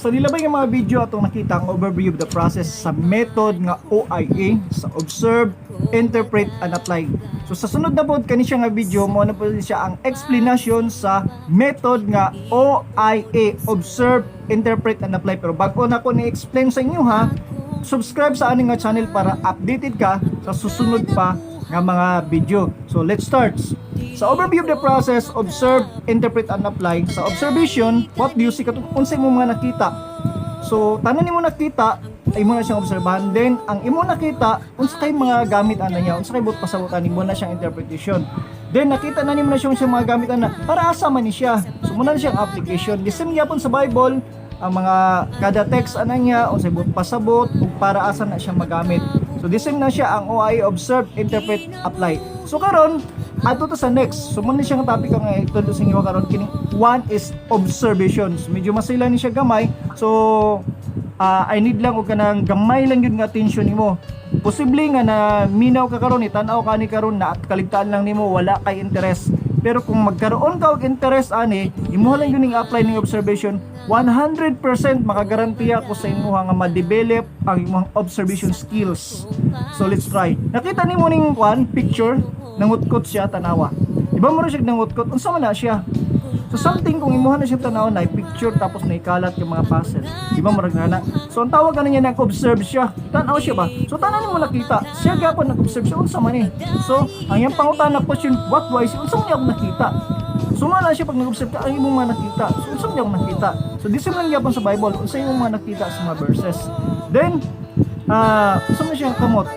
Sa nilabay nga mga video, atong nakita ang overview of the process sa method nga OIA, sa observe, interpret, and apply. So sa sunod na pod kani siya nga video, mo na po siya ang explanation sa method nga OIA, observe, interpret, and apply. Pero bago na ko ni-explain sa inyo ha, subscribe sa aning nga channel para updated ka sa susunod pa nga mga video. So let's start. Sa overview of the process, observe, interpret, and apply. Sa observation, what do you see? Katong unsay mo mga nakita. So, tanan nimo nakita, ay mo na siyang obserbahan. Then, ang imo nakita, unsa kay mga gamit ana niya, unsa kay buot pasabutan nimo na siyang interpretation. Then, nakita na nimo na siyang mga gamit ana, para asa man ni siya. So, muna na siyang application. The same gyapon sa Bible, ang mga kada text ana niya, unsay buot pasabot, ug para asa na siya magamit. So, the same na siya ang OI, observe, interpret, apply. So, karon adto ta sa next. So, muna siyang topic ang itudlo sa inyo karon, kining one is observation. So, medyo masila ni siya gamay. So, I need lang og kanang gamay lang yun nga attention nimo. Posible nga na minaw ka karon, itan-aw ka ni karon na at kaligtaan lang nimo, wala kay interest. Pero kung magkaroon ka og interest ani, imo lang yun apply ning observation, 100% makagarantiya ko sa imuha nga ma-develop ang imong observation skills. So let's try. Nakita nimo ning kwan picture, nangutkot siya, tanawa. Di ba mo siya nangutkot? Unsa man na siya? So something kung imuha na siya tanaw na picture tapos naikalat yung mga puzzle. Di ba murag na? So ang tawag ano niya, nag-observe siya. Tanaw siya ba? So tanan mo nakita. Siya gyapon nag-observe siya, unsa man ni. So ang iyang pangutana, question, what do I see? Unsa man niya ako nakita? So na siya pag nag-observe ka, ang imong mga nakita. So unsa man niya ako nakita? So this man gyapon sa Bible, unsa imong mga nakita sa mga verses. Then unsa man siya kamot?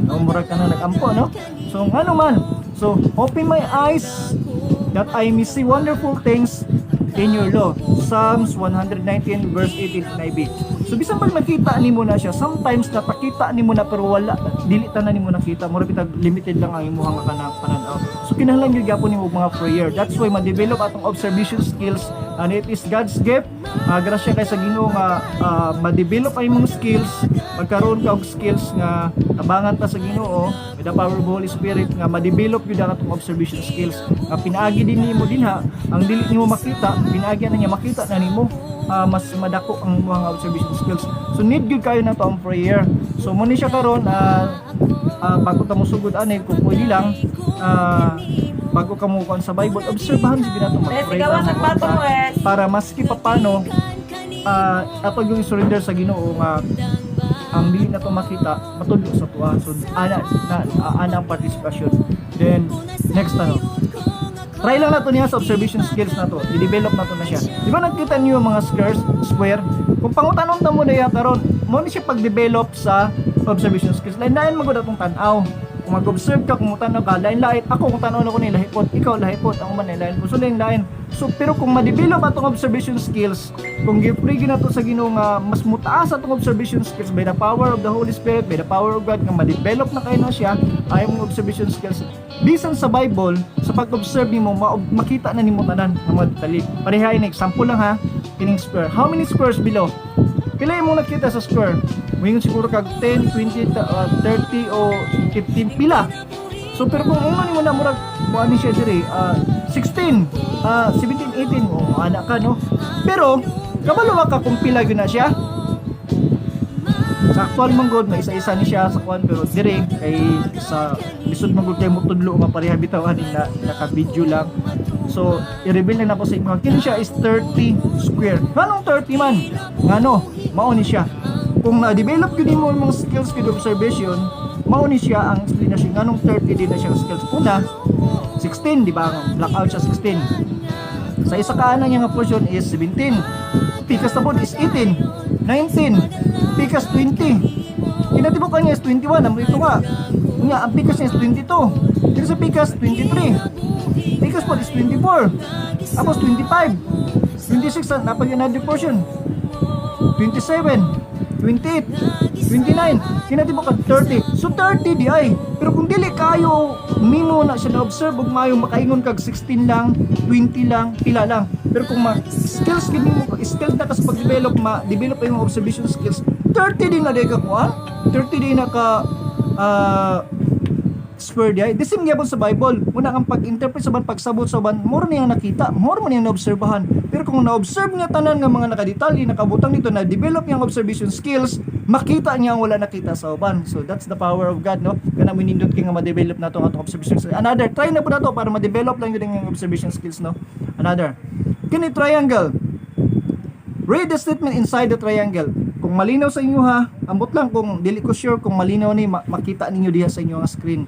No, murag ka na nag-ampo, no? So, ngano man? So, open my eyes that I may see wonderful things in your law. Psalms 119 verse 18 NIV. So bisan pag nakita nimo na siya, sometimes napakita nimo na pero wala, dili tanan nimo nakita, mura bitag limited lang ang imuha nga kanang pananaw. So kinahanglan gyud gyapon nimo og mga prayer. That's why ma-develop atong observation skills and it is God's gift. Grasya kay sa Ginoo nga ma-develop ang imong skills, magkaroon ka og skills nga tabangan ta sa Ginoo with the power of the Holy Spirit nga ma-develop gyud ang atong observation skills. Nga pinaagi din nimo dinha ang dili nimo makita, pinaagi na niya makita na nimo, mas madako ang mga observation skills. So need gyud kayo na to ang prayer. So mo ni siya karon, bago ta mo sugod ani, kung pwede lang, bago ka mo kuan sa Bible, obserbahan sige nato, Wes, mag-pray ikaw ta, ang nagbato mo, Wes. Para maski papano ato yung surrender sa Ginoo nga ang dili na to makita matudlo sa tuwa. So ana na ana ang participation. Then next, ano, try lang nato niya sa observation skills na to, i-develop nato na siya. Di ba nakita niyo yung mga squares, square? Kung pangutanon ta mo na karon, mo ni siya pag-develop sa observation skills. Lain-lain magud atong tan-aw kung mag-observe ka, kung tanaw ka, lain-lain. Ako, kung tanaw ako ni lahi pod, ikaw lahi pod, ako man lain pod. So lain-lain. So pero kung ma-develop atong observation skills, kung gi-pray nato sa Ginoo nga mas mutaas atong observation skills by the power of the Holy Spirit, by the power of God, nga ma-develop na kayo na siya ay imong observation skills. Bisan sa Bible, sa pag-observe nimo, makita na nimo tanan nga mga detalye. Pareha ini example lang ha, kining square. How many squares below? Pila imong nakita sa square? Moingon siguro kag 10, 20, 30 o 15, pila. So pero kung una nimo na murag kuan ni siya diri, 16, 17, 18, oh, ana ka, no. Pero kabalo ba ka kung pila gyud na siya? Sa actual man gud, may isa-isa ni siya sa kuan, pero dire kay sa lisod man gud kay motudlo nga pareha bitaw ani na naka-video lang. So i-reveal lang nako sa inyo. Kini siya is 30 square. Nganong 30 man? Ngano? Mao ni siya. Kung na-develop gyud nimo ang mga skills gyud observation, mao ni siya ang explanation nganong 30 din na siyang skills. Una, 16, di ba? Ang blackout siya 16. Sa isa ka ana niya nga portion is 17. Pikas na pod is 18, 19, pikas 20. Kinatibuk niya is 21, ang ito nga. Nga, ang pikas niya is 22. Dito sa pikas, 23. Pikas pod is 24. Tapos 25. 26, napag another portion. 27, 28, 29, kinatibuk ka 30. So 30 di ay. Pero kung dili kayo nimo na siya na-observe ug maayo, makaingon kag 16 lang, 20 lang, pila lang. Pero kung ma skills gid nimo, skills na ka sa pag-develop, ma-develop yung observation skills, 30 din na di ka kuan. 30 din na ka square diay. The same gyapon sa Bible. Una ang pag-interpret sa uban, pagsabot sa uban, more niyang nakita, more mo niyang naobserbahan. Pero kung na-observe niya tanan nga mga nakadetalye, nakabutang dito, na develop niyang observation skills, makita niya ang wala nakita sa uban. So that's the power of God, no? Kana mo nindot kay nga ma-develop nato ang atong observation skills. Another, try na po nato para ma-develop lang yun ang observation skills, no? Another. Kini triangle. Read the statement inside the triangle. Kung malinaw sa inyo ha, ambot lang kung dili ko sure kung malinaw ni makita ninyo diha sa inyong screen.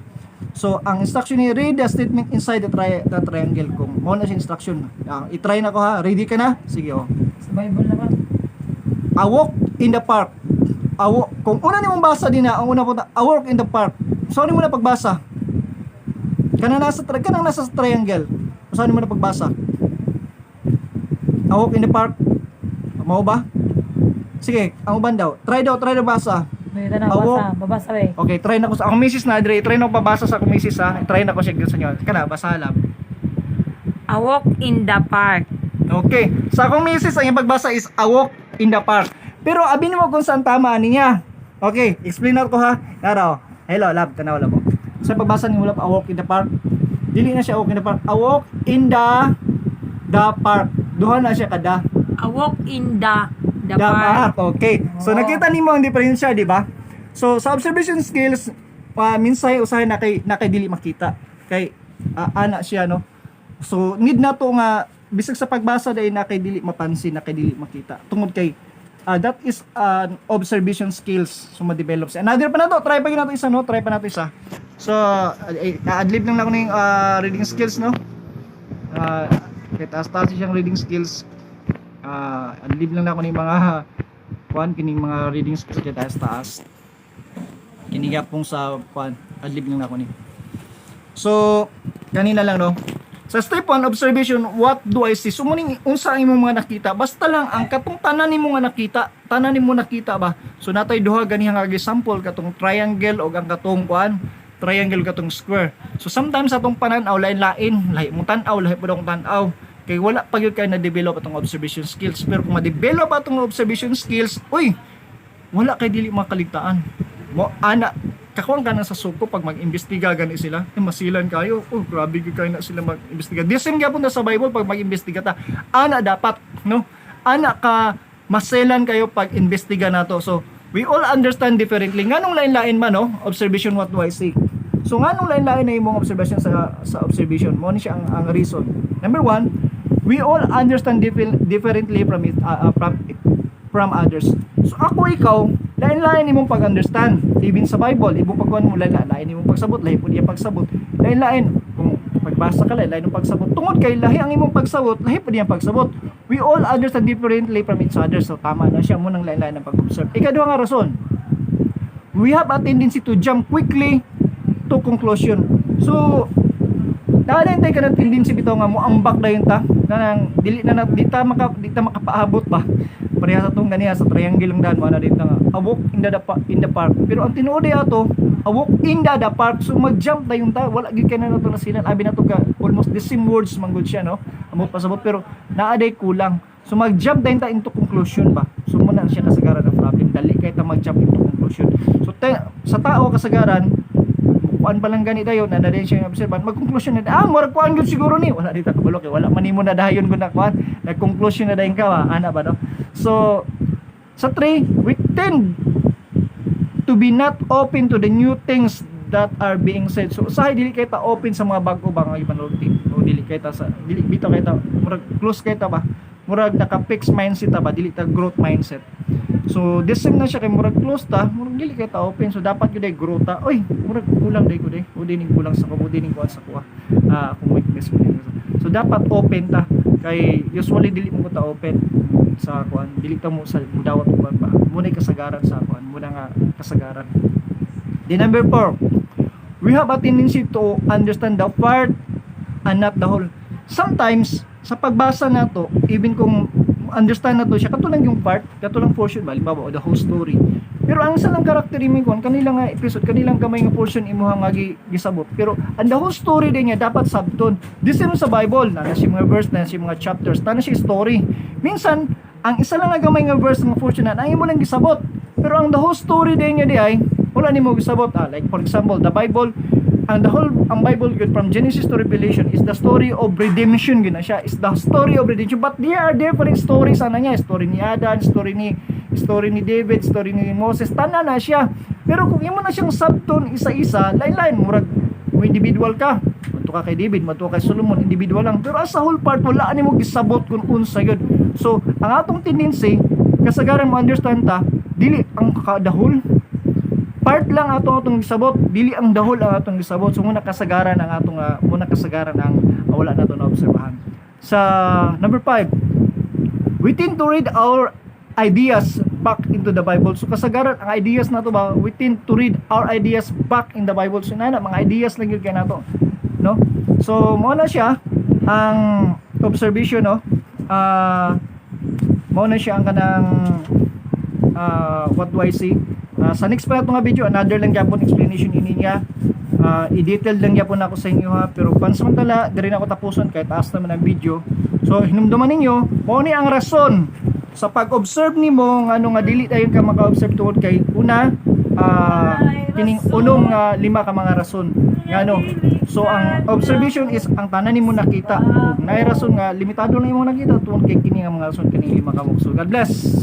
So, ang instruction ni, read the statement inside the triangle. Kung mo na siya instruction. I-try na ko ha. Ready ka na? Sige oh. Sa Bible na ba? "A walk in the park." A walk. Kung una nimong basa din na, ang una po, "A walk in the park." So, ano mo na pagbasa? Kanang nasa triangle. So, ano mo na pagbasa? "A walk in the park." Mao ba? Sige, ang uban daw. Try daw basa. May na A walk. Basa, babasa eh. Okay, try na ko sa akong misis na, Dre. Try na ko pabasa sa akong misis ha. Try na ko siya sa inyo. Kana, basa lang. "A walk in the park." Okay. Sa akong misis, ang iyang pagbasa is "a walk in the park." Pero abin mo kung saan tama ani niya. Okay, explain na ko ha. Naraw. Hello, love, tanaw lang mo. Sa pagbasa ni Ulap, "a walk in the park." Dili na siya "a walk in the park." "A walk in the park." Duha na siya kada. "A walk in the The park." park. Okay. So Oh. nakita nimo ang diferensya, di ba? So sa observation skills, minsan usahay na kay dili makita. Kay ana siya, no. So need na to nga bisag sa pagbasa dahil na kay dili mapansin, na kay dili makita. Tungod kay that is an observation skills, so ma-develop siya. Another pa na to, try pa gyud nato isa, no, try pa nato isa. So adlib lang nako ning reading skills, no. Kay taas-taas siyang reading skills. Adlib lang nako ning mga kuan kining mga reading skills kay taas taas. Kini gyapon sa kuan, adlib lang nako ni. So kanina lang, no. Sa step 1, observation, what do I see? So muning unsa ang imong mga nakita? Basta lang ang katong tanan nimo nga nakita, tanan nimo nakita ba? So natay duha ganiha nga example, katong triangle og ang katong kuan, triangle, katong square. So sometimes atong panan-aw lain-lain, lahi mong tan-aw, lahi pud akong tan-aw. Kay wala pa gyud kay na-develop atong observation skills. Pero kung ma-develop atong observation skills, uy, wala kay dili makaligtaan. Mo ana kakuan ka na sa suko pag mag-imbestiga gani sila. Eh, masilan kayo. Oh, grabe gyud kayo na sila mag-imbestiga. The same gyapon na sa Bible pag mag-imbestiga ta. Ana dapat, no? Ana ka maselan kayo pag imbestiga nato. So, we all understand differently. Nganong lain-lain man, no? Observation, what do I see? So, nganong lain-lain na imong observation sa observation? Mo ni siya ang reason. Number one, we all understand differently from it, from others. So ako, ikaw, lain-lain imong pag-understand. Even sa Bible, imong pagkuan mo lain-lain imong pagsabot, lahi pud iya pagsabot. Lain-lain kung pagbasa ka, lain-lain imong pagsabot. Tungod kay lahi ang imong pagsabot, lahi pud iyang pagsabot. We all understand differently from each other. So tama na siya mo nang lain-lain ang pag-observe. Ikaduha nga rason, we have a tendency to jump quickly to conclusion. So, naa tay ka ng tendency bitaw nga mo ambak dayon ta kanang dili na, na di ta makapaabot ba, pareha sa tong ganiha sa triangle lang daan mo na dito nga "a walk in the park," pero ang tinuod ay ato "a walk in the park." So mag-jump dayon ta, wala gyud kay na nato nasilan abi nato ka almost the same words man gud siya, no, amot pasabot, pero naa day kulang. So mag-jump dayon ta into conclusion ba. So mo na siya kasagaran ng problem, dali kay ta mag-jump into conclusion. So sa tao kasagaran kuan pa lang gani dayon na na siya yung obserban, magkonklusyon na, ah, murag kuan gyud siguro ni, wala dita kabalo kay wala man nimo na dayon gud na kuan, nagkonklusyon na dayon ka ba ana ba, no? So sa 3, we tend to be not open to the new things that are being said. So usahay dili kay ta open sa mga bag-o ba nga ipanulti o dili kay ta sa dili bitaw kay ta murag close kay ta ba, murag naka fix mindset ta ba, dili ta growth mindset. So this same na siya kay murag close ta, murag dili kay ta open. So dapat gyud ay grow ta. Oy, murag kulang day ko day o dining kulang sa ko, dining kuan sa kuha, akong weakness mo din. So dapat open ta kay usually dili mo ta open sa kuan, dili ta mo sa mudawat kuan ba muna kasagaran sa kuan muna nga kasagaran. The number four, we have a tendency to understand the part and not the whole. Sometimes sa pagbasa nato, even kung understand nato siya, kato lang yung part, kato lang portion ba, halimbawa, o the whole story. Pero ang isa lang karakter imo kon kanilang nga episode, kanilang gamay nga portion imuha nga gisabot. Pero ang the whole story din niya dapat sabton. This same sa Bible, na siya mga verse, na siya mga chapters, na siya story. Minsan, ang isa lang nga gamay nga verse nga portion na ang imo lang gisabot. Pero ang the whole story din niya di ay wala nimo gisabot. Ah, like for example, the Bible Ang the whole, ang Bible gyud from Genesis to Revelation is the story of redemption gyud na siya, is the story of redemption, but there are different stories ana niya, story ni Adam, story ni David, story ni Moses, tanan na siya. Pero kung imo na siyang sabton isa-isa, lain-lain, murag mo individual ka. Madto ka kay David, madto ka kay Solomon, individual lang. Pero as a whole part, wala nimo gisabot kung unsa yun. So, ang atong tendency, kasagaran mo understand ta, dili ang the whole part lang ato atong gisabot, dili ang the whole ang atong gisabot. So muna kasagaran ang wala nato na obserbahan. Sa number 5, we tend to read our ideas back into the Bible. So kasagaran ang ideas nato ba, we tend to read our ideas back in the Bible. So nana mga ideas lang yun kay nato, no? So mao na siya ang observation, no? Mao na siya ang kanang what do I see. Sa next pa nato nga video, another lang gyapon explanation ini niya. I-detail lang gyapon ako sa inyo ha, pero pansamantala diri na ako tapuson kay taas naman ang video. So hinumduman ninyo, mao ni ang rason sa pag-observe nimo nga ano nga dili dayon ka maka-observe tungod kay una, kining unom nga lima ka mga rason nga ano. So ang observation is ang tanan nimo nakita ug naay rason nga limitado lang imong nakita tungod kay kini nga mga rason, kining lima ka. So God bless.